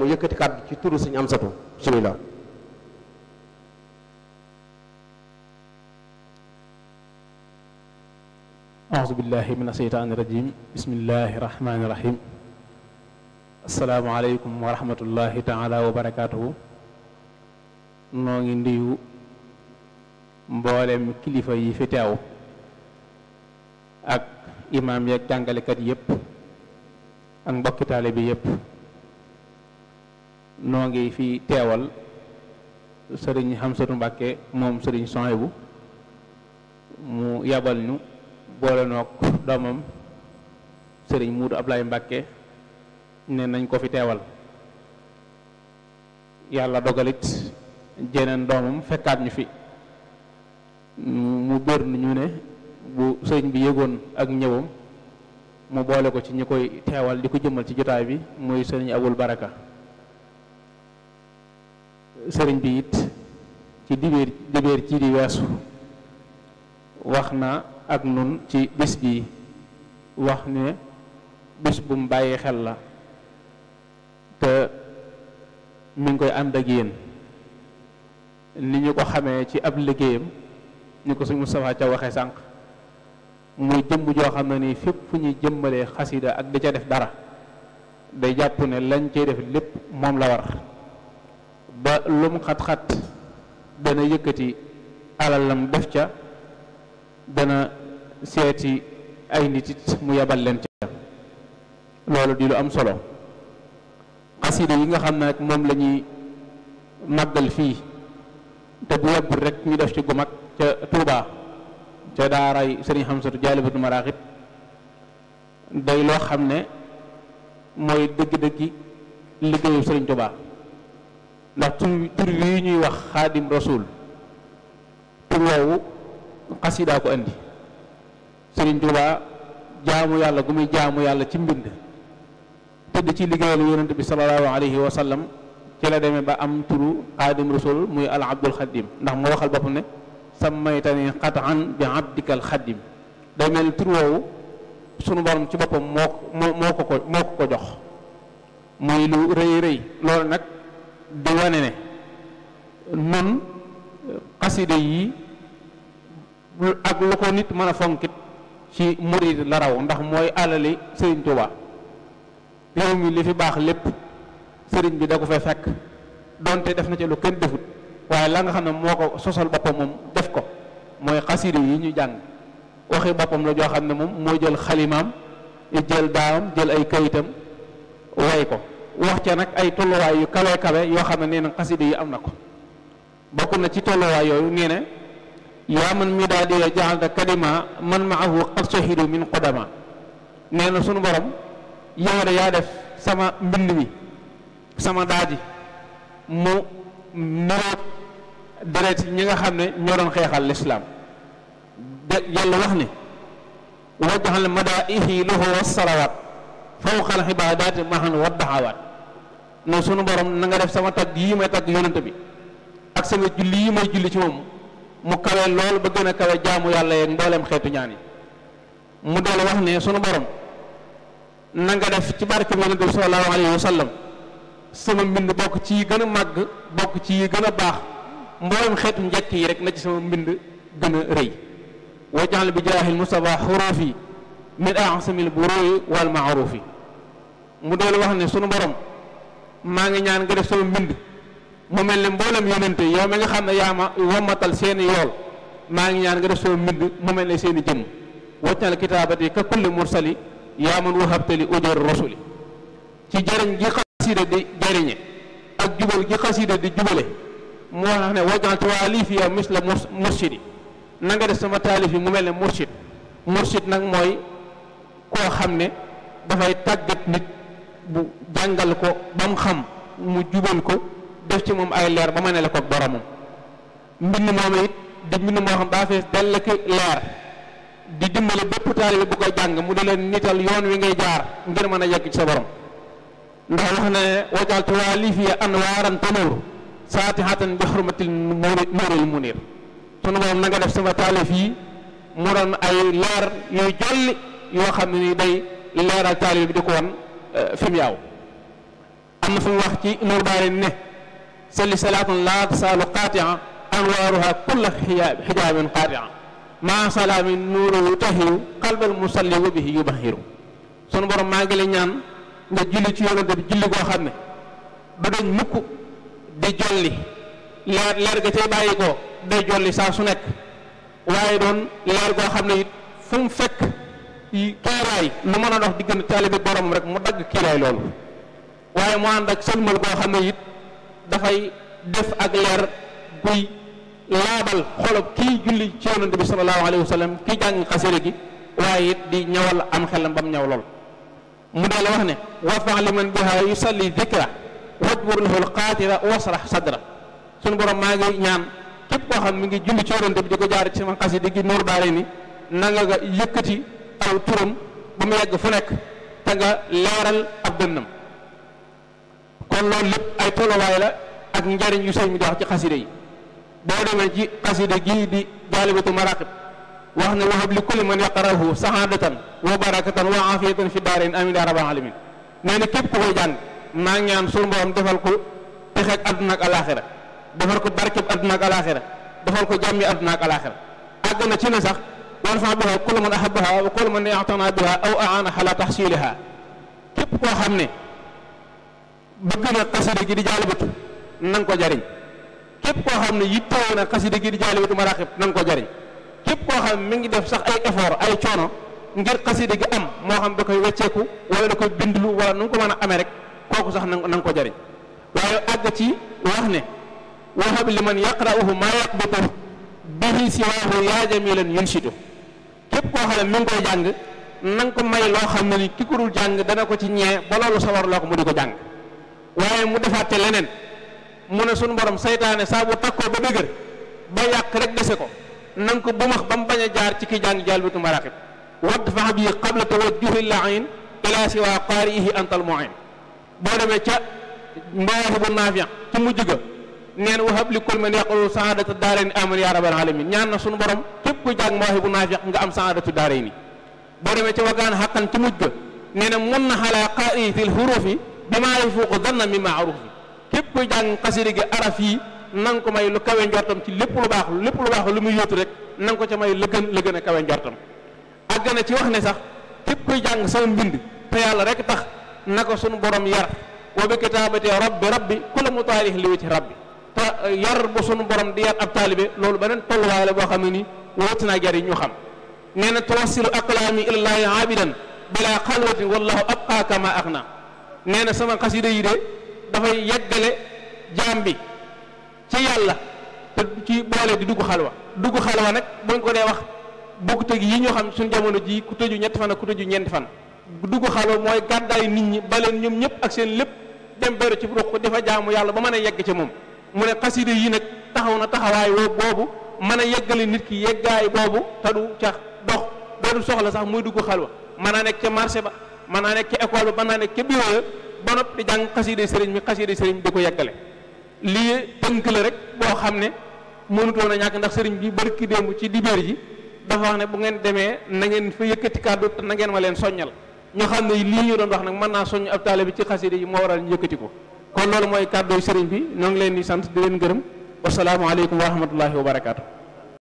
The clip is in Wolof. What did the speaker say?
ko yëkkati kàddu ci turu Sëñ Amsatu bismillah. a'uuzu billahi mina sheytaani rajim bismillahi rahmaani rahim. asalaamaaleykum wa rahmatullahi taala wa barakaatuhu. noo ngi nuyu mboolem kilifa yi fi teew ak imaam yeeg jàngalekat yépp ak mbokki taalibe bi yépp. noo ngi fi teewal sëriñ Xamsatu Mbàkke moom sëriñ Sohaybu mu yabal ñu boole noog doomam sëriñ Muudu Ablaay Mbàkke ne nañ ko fi teewal. yàlla dogalit jeneen doomam fekkaat ñu fi mu bér ñu ne bu sëriñ bi yëgoon ak ñëwam mu boole ko ci ñi koy teewal di ko jëmmal ci jotaay bi muy sëriñ Abul Baraka. sëriñ bi it ci dibéer ci di weesu wax na ak nun ci bis bi wax ne bis bu mu bàyyi xel la te mi ngi koy ànd ak yéen ni ñu ko xamee ci ab liggéeyam ni ko suñ Moustapha ca waxee sànq muy jëmb joo xam ne nii fépp fu ñuy jëmbalee xasida ak di ca def dara day jàpp ne lañ cay def lépp moom la war ba lum xat-xat dana yëkkati alalam def ca, dana seeti ay nit it mu yebal leen ca. loolu di lu am solo. xasida yi nga xam ne nag moom la ñuy màggal fii te bu yàggul rek ñu def ci gu mag ca Touba ca daaray Sëriñ Xamsatu Jaalibatu Maraaxib day loo xam ne mooy dëgg-dëggi liggéeyu Sëriñ Touba. ndax tur wi ñuy wax xaadim rasul tur woowu xasidaa ko andi. Sëriñ Tuubaa jaamu yàlla gu muy jaamu yàlla ci mbind tëdd ci liggéeyal yonent bi sallallahu alayhi wa sallam ci la demee ba am turu xaadim rasul muy al abdul xadim, ndax moo waxal boppam ne sammaytani qatan bi abdikal xadim. day mel tur woowu sunu borom ci boppam moo ko jox muy lu rëy rëy. loolu nag di wane ne nun xasida yi ak lu ko nit mën a fonkit ci murid la raw, ndax mooy alali Sëriñ Tuuba. réew mi li fi baax lépp sëriñ bi da ko fay fekk donte def na ci lu kenn defut, waaye la nga xam ne moo ko sosal boppam moom def ko mooy xasida yi ñu jàng. waxi boppam la joo xam ne moom moo jël xalimaam jël daawam jël ay kayitam way ko wax ca nag ay tolluwaay yu kawe kawe yoo xam ne nee na xasida yi am na ko. bokk na ci tolluwaay yooyu nee na yaa man mi daa di jaxalta kadima man maahu qad shahidu min qudama. nee na sunu borom yow de yaa def sama mbind mi sama daaji mu niroog deret ñi nga xam ne ñoo doon xeexal lislaam. yàlla wax ne wajjahal madaihi lahu wassalawaat fawqal xibaadaati mahan wa daxawaat. ne sunu borom na nga def sama tagg yii may tagg yonent bi ak sama julli yi may julli ci moom mu kawe lool ba gën a kawe jaamu yàlla yeeg mbooleem xeetu ñaan yi. mu doon wax ne sunu borom na nga def ci barke yonent bi sallallahu alayhi wa sallam sama mbind bokk ci yi gën a màgg bokk ci yi gën a baax mbooleem xeetu njëkk yi rek na ci sama mbind gën a rëy. wajjahal bi jaahil Mustafa xuruufi min ahsamil buruuyi wal maaruufi. mu doon wax ne sunu borom maa ngi ñaan nga def sama mbind mu mel ne mboolem yonente yow mi nga xam ne yaa ma wommatal seeni yool maa ngi ñaan nga def sama mbind mu mel ne seeni jëmm. waccal kitaabati ka kulli mursali yaa man wahabtali ujoor rasuli. ci jëriñ gi xasida di jëriñe ak jubal gi xasida di jubale mu wax ne wajjal tawaalif ya misla murshidi. na nga def sama taalif yi mu mel ne murshid. murshid nag mooy koo xam ne dafay tàggat nit bu jàngal ko ba mu xam mu jubal ko def ci moom ay leer ba ma ne la ko boromam. mbind moom it di mbind moo xam daa fees dell ki leer di dimbali bépp taalibe bu koy jàng mu di leen nital yoon wi ngay jaar ngir mën a yegg ci sa borom. ndax wax na ne wajaltu waalifi anwaaran tanuur saatihatan bi xurmatil nuuril munir. sunu borom na nga def sama taalif yi mu doon ay leer yuy jolli yoo xam ne ni day leeral taalif bi di ko won fi mu yaaw. am na fu mu wax ci Nuur Daarayni ne salli salaatun laa tasaalu qaatia anwaaruha kulla xijaabin qaatia maa salaamin nuuru tahiru qalbal musalli wa bihi yubahiru sunu borom maa ngi la ñaan nga julli ci yonante bi julli goo xam ne du dañ mukk di jolli leer ga cay bàyyi ko day jolli saa su nekk waaye doon leer goo xam ne it fu mu fekk kiiraay lu mën a dox diggante taalibe borom rek mu dagg kiiraay loolu waaye mu ànd ak sëlmal goo xam ne it dafay def ak leer guy laabal xolob kii julli ci yonante bi sallallahu alayhi wa sallam kii jàng xasida gi waaye it di ñawal am xelam ba mu ñaw lool mu dee la wax ne wafa liman biha yusalli dikra wajbur lahu alqaatira wasrah sadra suñu borom maa ngi ñaan képp koo xam mi ngi julli ci yonante bi di ko jaar ci sama xasida gi Nuur Daarayni na nga yëkkati aw turam ba mu yegg fu nekk te nga leeral ab dënnam kon loolu lépp ay tolluwaay la ak njariñ yu sëñ mi di wax ci xasida yi boo demee ci xasida gii di jaalibatu maraqib wax ne wahab li kulli man yaqarahu sahaadatan wa barakatan wa afiyatan fi daarin amin ya rabbal alamin nee na képp ku koy jàng maa ngi ñaan suñu borom defal ko texeeg àdduna ak alaxira defal ko barkeb àdduna ak alaxira defal ko jàmmi àdduna ak alaxira àgg na ci ne sax wanfa biha kullu man ahabbaha wa kullu man i'tana biha aw aana ala tahsiliha képp koo xam ne bëgg na xasida gi di jaalibatu na nga ko jariñ képp koo xam ne yittewoo na xasida gi di jaalibatu maraqib na nga ko jariñ képp koo xam mi ngi def sax ay effort ay coono ngir xasida gi am moo xam da koy wecceeku wala da koy bindlu wala nu nga ko mën a amee rek kooku sax na nga ko jariñ waaye àgg ci wax ne wahab liman yaqra'uhu ma yaqbitu bihi siwaahu yaa jamilan yunsitu képp koo xam ne mi ngi koy jàng na nga ko may loo xam ne ni ki ko dul jàng dana ko ci ñee ba loolu sawar loo ko mu di ko jàng waaye mu defaat te leneen mu ne sunu borom saytaane saa bu takkoo ba dëgër ba yàq rek dese ko na nga ko bumax ba mu bañ a jaar ci ki jàng jaalibatu maraqib wadd faxa bii qabla tawajjuhi lain ila siwa qaari'ihi antal mu'in boo demee ca Mawaahibu Naafi' ci mujj ga neen wahab li kulli man yaqulu saadata daarayni amin ya rabbal alamin ñaan na sunu borom képp ku jàng Mawaahibu Naafi' nga am saadatu daarayni boo demee ca wagaan xaqan ci mujj ga nee na mun na xalaa qaari'i fil hurufi bimaa yafuuqu danna min ma'rufi képp kuy jàng xasida gi araf yi na nga ko may lu kawe njortam ci lépp lu baax lu muy yóotu rek na nga ko ca may la gën a kawe njortam àgg na ci wax ne sax képp kuy jàng sama mbind te yàlla rek tax na ko sunu borom yar wa bi kitaabati rabbi kula mutaalih li wajhi rabbi te yar bu sunu borom di yar ab taalibe loolu beneen tolluwaay la boo xam ne ni wóotu naa jar yi ñu xam nee na tuwassilu aqlaami ilallaahi aabidan bila xalwatin wallahu abqaa kama axna nee na sama xasida yi de dafay yeggale jaam bi ci yàlla te ci boole di dugg xalwa nag buñ ko dee wax bokk tëg yi ñoo xam suñ jamono ji ku tëju ñetti fan ak ku tëju ñeenti fan dugg xalwa mooy gàddaay nit ñi ba leen ñoom ñëpp ak seen lépp dem beru ci ruq dafa jaamu yàlla ba mën a yegg ca moom mu ne xasida yi nag taxaw na taxawaay boobu mën a yeggale nit ki yeggaay boobu te du ca dox doodu soxla sax muy dugg xalwa mën naa nekk ca marché ba mën naa nekk ca école ba mën naa nekk ca bureau ba noppi di jàng xasida sëriñ bi di ko yeggale lii tënk la rek boo xam ne mënutoon a ñàkk ndax sëriñ bi barki démb ci dibéer ji dafa wax ne bu ngeen demee na ngeen fa yëkkati kàddu te na ngeen ma leen soññal ñu xam ne lii ñu doon wax nag mën naa soññ ab taalibe bi ci xasida yi moo waral ñu yëkkati ko kon loolu mooy kàddooy sëriñ bi ñoo ngi leen di sant di leen gërëm wasalaamu aleykum wa rahmatullahi wa barakaatu